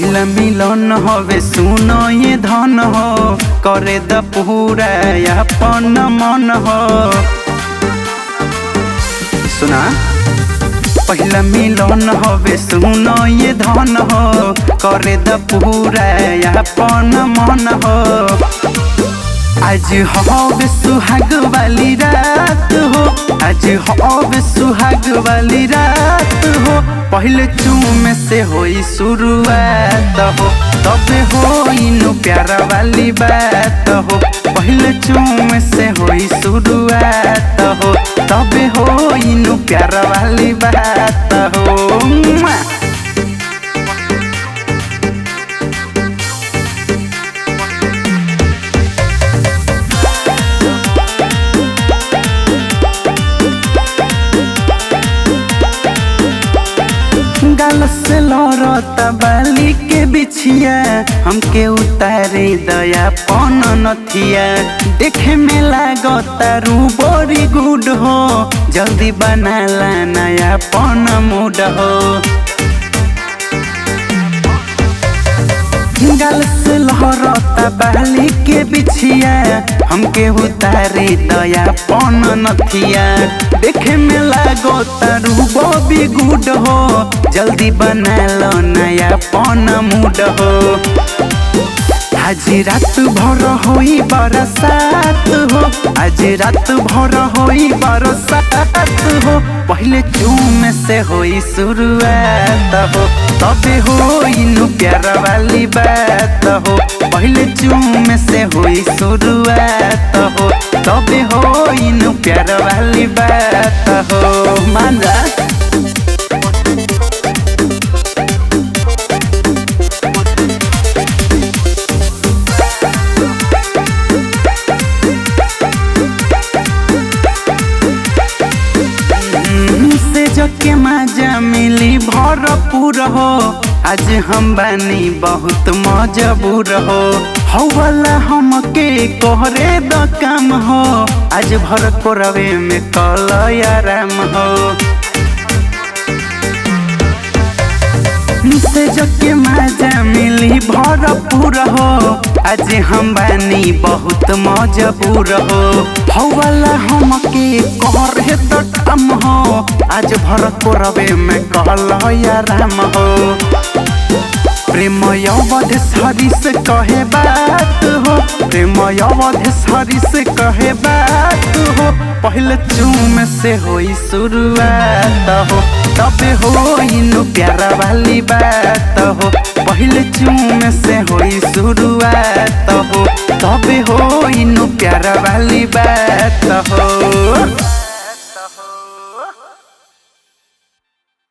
पहिला मिलन हवे सुनो ये धन हो, करे द पूरा अपन मन हो। सुना, पहिला मिलन हवे सुनो ये धन हो, करे द पूरा अपन मन हो। आज हवे सुहाग वाली रात हो, आज हवे सुहाग वाली रात हो। पहले चूमे से होई शुरुआत हो, तबे होई नु प्यारा वाली बात हो। पहले चूमे से होई शुरुआत हो, तबे होई नु प्यारा वाली बात हो। गाल से लड़ता बाली के बिछिया, हमके उतारे दया पन नथिया। देखे में लागता रू बड़ी गुड हो, जल्दी बना ला नया पन मूड हो। गाल से लहरता बाली के बिछिया, हमके उतारे दया पन नथिया। देखे में लागता रू बड़ी गुड हो, जल्दी बना लो नया पन मूड हो। आज रात भर होई बरसात हो, आज रात भर होई बरसात हो। पहले चूमे से होई शुरुआत हो, तबे होई नु प्यारा वाली बात हो। पहले चूमे से होई शुरुआत हो, तबे होई नु प्यारा वाली बात हो। मान जा। के मजा मिली भरपूर हो, आज हम बानी बहुत मजबूर हो। हौवाला हमके कोहरे द काम हो, आज भर कोरवे में कल आराम हो। से जके मजा मिली भरपूर हो, आज हम बानी बहुत मजबूर हो। हौवाला हमके कोहरे द काम हो, आज भर कोरवे में कहल आराम हो। प्रेम अवध हरीश कहे बात हो, प्रेम अवध हरीश कहे बात हो। पहले चूमे से होई शुरुआत हो, तबे होई नु प्यारा वाली बात हो। पहले चूमे से होई शुरुआत हो, तबे होई नु प्यारा वाली बात हो।